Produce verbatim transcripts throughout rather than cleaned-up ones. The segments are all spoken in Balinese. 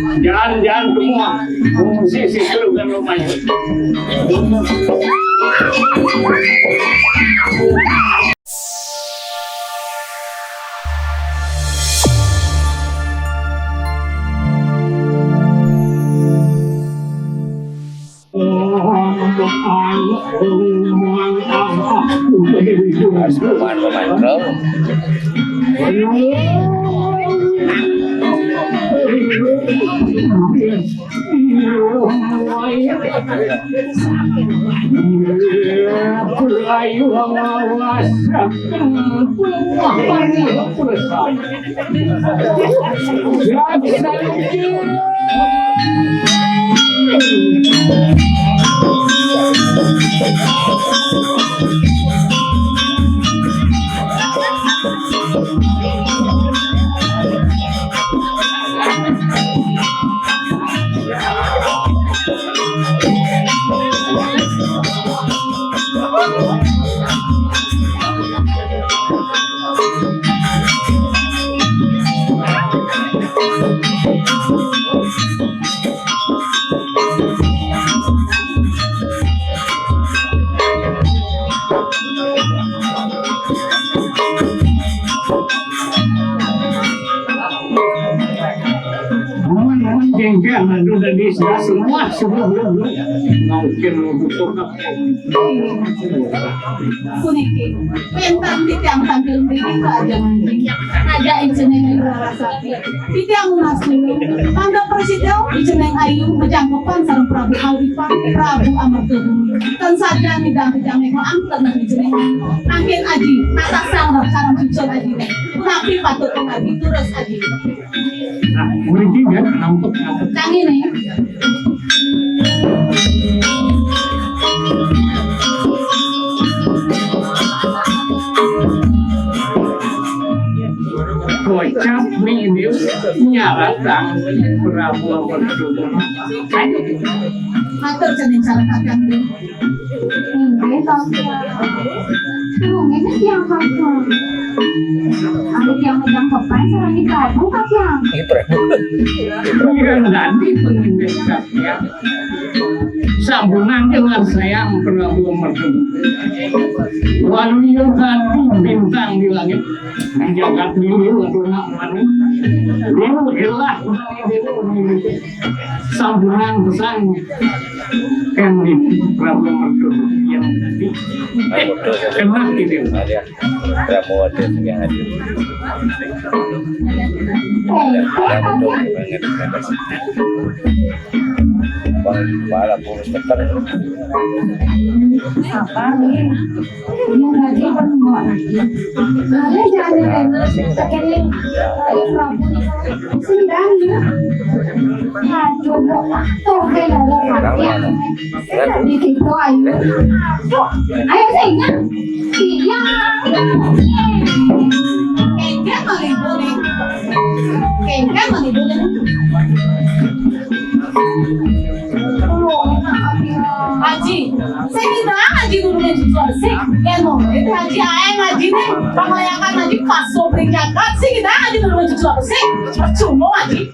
Jangan, jangan semua mengungsi situ dan rumahnya. Nuhun, nuhun, jengkel, aduh, tadi sudah semua, sudah, sudah, sudah. Mungkin butuh apa? Puniki, wénten titiang tampil mriki ka ajeng Aji. Ngajak I Cening Larasati. Titiang nunas tulung, mangda prasida I Cening Ayu majangkepan sareng Prabu Awipan, Prabu Amartagumi. Tan sajan nyidang titiang méga antuk I Cening Ayu. Mangkin Aji, tatasang sareng cucun Aji. Punapi patut pamargi, durus Aji. Nah, mriki nggih, nampek, nampek. Kang ini. Kocap nih ini nyaratang Prabu Amartagumi. Matur cening sareng kakang. Inggih, Kakang. Nggih, tiang Kakang. Anu tiang megang pepan sareng Prabu, Kakang. Ini Prabu. Bukan tadi pengindik Kakang. Sampunang dengan sayang Prabu Merdu. Waluya tadi bintang di langit. Di jagat dulu, aduh, nak, manu. Dulu, jelas. Sampunang pesan. Kan di Prabu Merdu yang tadi. Eh, kena gitu. Ada Prabu ada yang hadir. Ada Prabu banget. Bang, malah purus betul. Sabar nih. Yang tadi kan mau lagi. Boleh jangan ada sekeling. Prabu sendang ya. Nah, coba tuh kayak ada. Di situ, ayo. Ayo, sing, ya. Iya. Kengkeng mah libur, nih. Kengkeng mah libur, nih. Aji, saya kira Aji dulu main cucu sih. Ya, no, itu Aji aeng, Aji nih. Panglayakan Aji pas sobring jagat sih, kita Aji dulu main cucu sih. Percuma, Aji.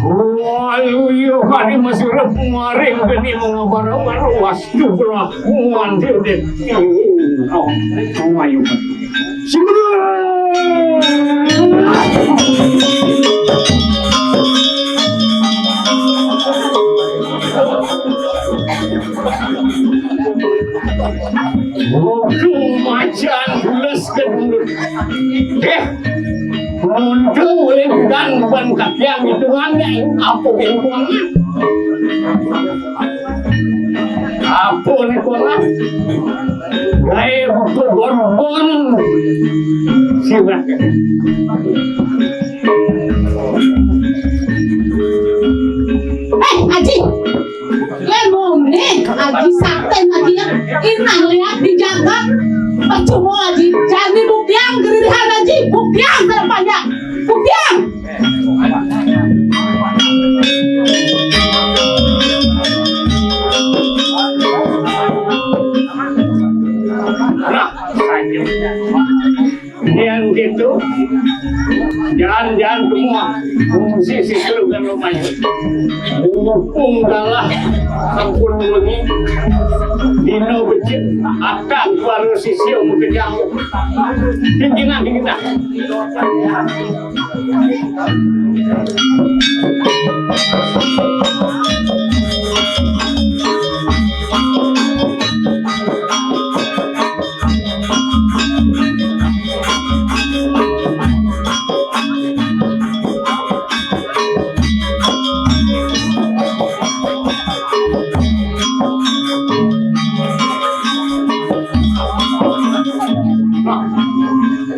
Waluya kali masih urip maring geni mengabara wastu bra muandil dek. Oh, ayo. Waduh, macan bules kedulur. Eh, Untung ulih bukan, bukan kakian hitungannya, apa hitungannya? Apa hitungannya? Gaya buku Borbon. Siwak. Eh, Aji. Lemone, Aji saten Aji ya. Inang lihat di jagat. Percuma Aji. Jadi buktian geririhan Aji. Buktian terpanjang. Buktian. Nah, Aji. Yang gitu, Jangan-jangan semua fungsi si keluarga rumahnya. Mumpung galah sampun wengi, dina becik, akan para sisia makejang. Pingginan, pingginan.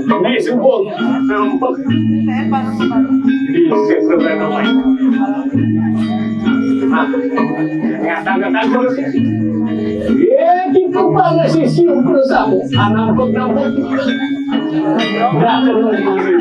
Ini sumpung, sumpung. Di sebelah rumah. Nah, ya, tangga-tangga. Ya, di kepala si siung bersama. Anak nampuk. Datang lagi.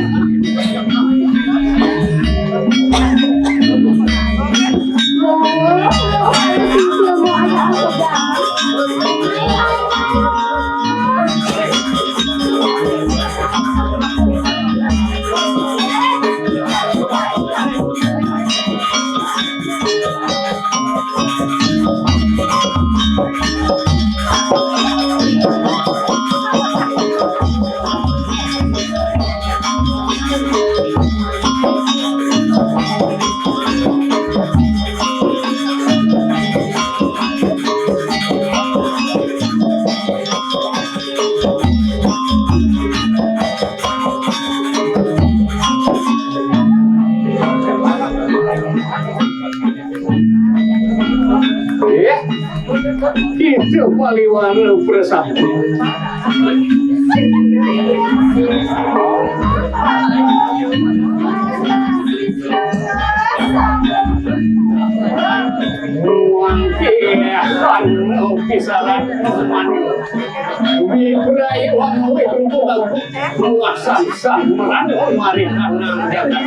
Ya, itu paliwara bersama. Mangke anu pisaran mani. Wibrahi wang wit rupa bagus. Luasan sang meran mari kanang jagat.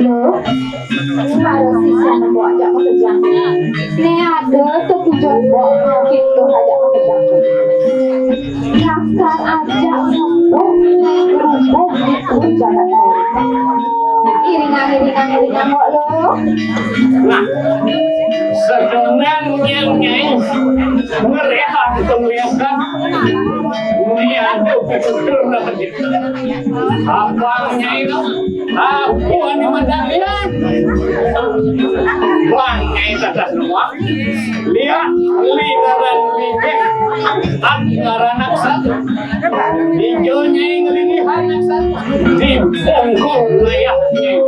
Loh, ini ada sisya nemu ajak pekerjaan. Ini ada tuh tujuan buat gitu ajak pekerjaan. Lakar ajak ngumpul, ngumpul di jagat. Nah, iringan, iringan, iringan kok lo. Nah, sedangnya Nyai ngerehan penglihakan. Ini ada betul-betul. Apa Nyai lo? Aku anu madang liat. Bang Nyai tatas nuak. Liat, li ngaran ligeh. Ak ngaran aksa. Ijo Nyai ngelingihan aksa. Di bongkong layah Nyai.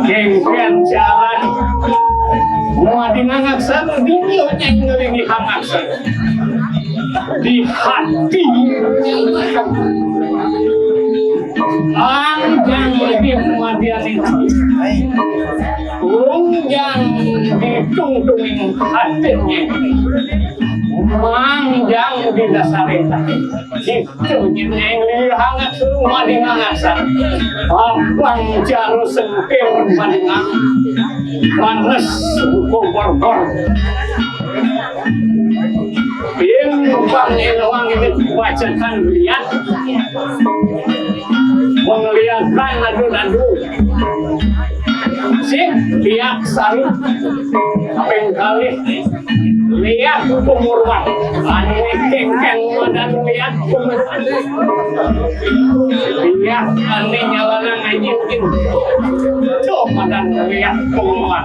Kengken jalan. Muadi ngangaksan, dinyo Nyai ngelingi hangaksan. Di hati. Anjang lebih muadian itu. Unjang ditungtungin hatinya. Manjang di dasarin. Itu nyineng lihangat rumah di ngangasa. Abang jaru sengkir panjang. Panes buku borgor. Bin bang elawang ini bacakan lihat. Menglihatkan adu-adu. Sip, lihat salut. Pengkalih. Lihat pemurwan. Anu kengkeng dan lihat pemurwan. Lihat ane nyalana ngaji mungkin. Coba dan lihat pemurwan.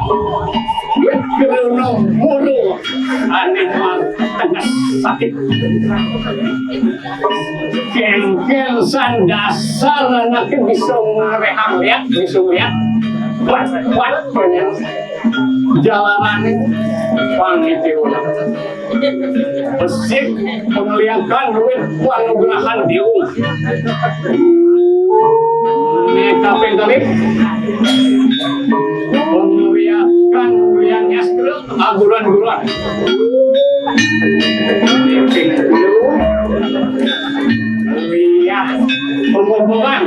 Kerana muru ane mah tegas sakit. Kengkeng san dasar anake bisa ngarehang lihat, bisa lihat. Kuat, kuat, banyak. Jalanane panitia ulah. Besik pengliakan duit panugrahan diung. Ini kaping kalih. Pengliakan ulian es krim aguran-guran. Ini ping dulu. Lihat pemotongan.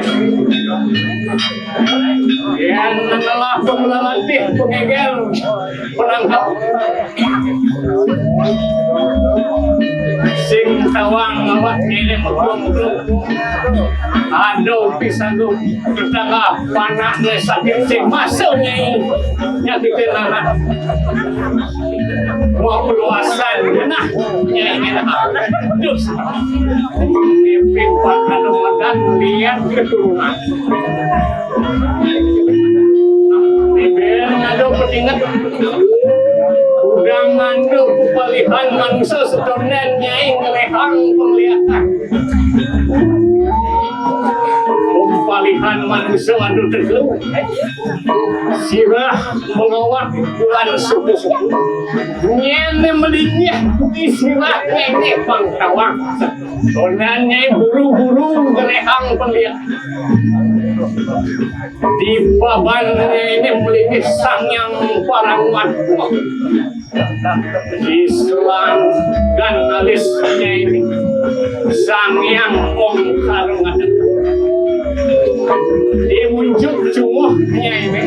Yang mengelah Penglatih, pengéger, penangkap. Sing tawang awak ini meklung-klung. Aduh, pisagung. Tetangga panaknya sakit sing masuk nyai. Nyakitin anak. Mau keluasan. Nah, nyai ini. Aduh. Mimpi pakan makan lihat keturunan. Bibir ngadu petinget. Udah ngandung pepalihan manusia setonden nyai ngeléhang penglihatan. Pepalihan manusia anu tegel. Sirah mengawak bulan subuh. Nyén melingih di sirah nyai pangtawang. Sonan nyai buru-buru ngeléhang penglihatan. Di paban nyai melingih Sang Hyang Paranguan. Di selanggan alisnya ini Sang Hyang Ongkar ngadeg. Di munjuk cunguhnya ini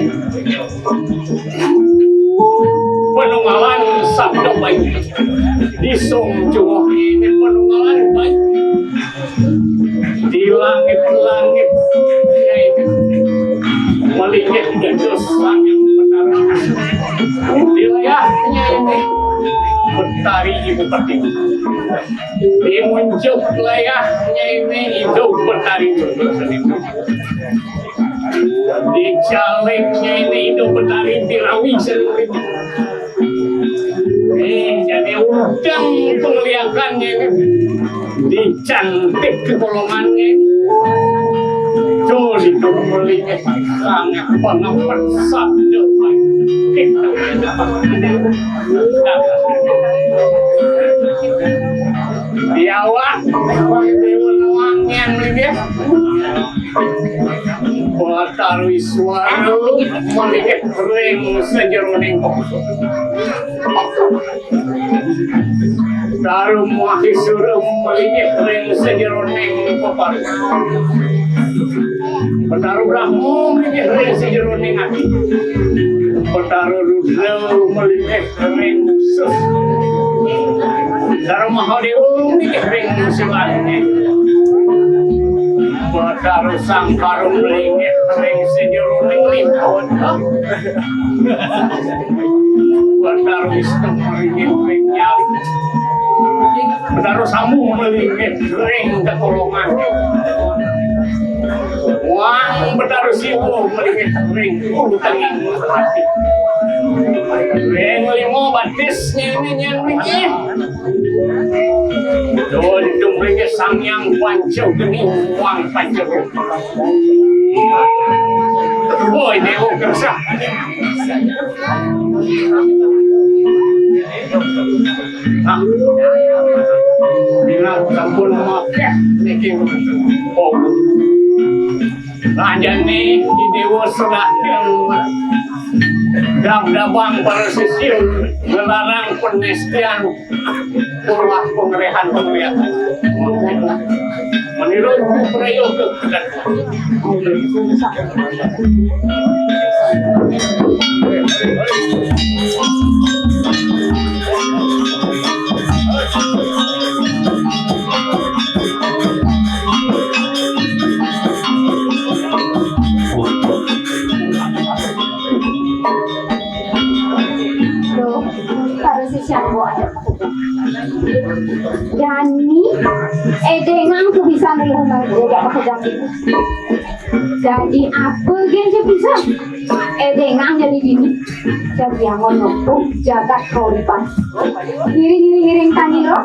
penunggalan sabda baik. Di song cunguh ini penunggalan baik. Di langit-langit nyai ini melingih dados Sang Hyang Betara. Di layahnya ini Betari Ibu Pertiwi. Di munjuk layahnya ini Ibu Betari Ibu Pertiwi. Di calegnya ini Ibu Betari Pirawi sendiri. Eh, jadi udang pengliakannya ini dicantik ke golongannya. Tuh, itu melihat sangat pengamat sabda baik. Kita di awak, dewa nawang yang melihat. Batara Iswara melihat ring sajeroning kok. Daru Mahesura melihat ring sajeroning peparu. Batara Brahma melihat ring sajeroning ati. Batara Rudra melihat ring sus. Dara Mahadewa nggih ring siwané. Batara Sangkara mlingit ring sajeroning liput. Batara Wisnu mlingit ring nyali. Batara Sambu mlingit ring kekolongan. Wang Batara Siwa mlingit ring utanging ati. Ring lima batis nyene nyene. Duh, ditumringi Sang Hyang Panca Geni Wang Panca Geni. Woi, Dewa Kersa. Nah, bila sampun maké niki. Oh. Rajane Dewa Serahin dabdabang para sisya ngelarang penestian ulah pengrehan pengliatan. Meniru prayoga. Duh, para sisyaku ada. Jani, édéngang ku bisa ngeluh nang udah aku jani. Jadi apa gé sing bisa? Édéngang jadi dini. Jadi angon numpuk jagat kauripan. Ngiring, ngiring, ngiring tani lo.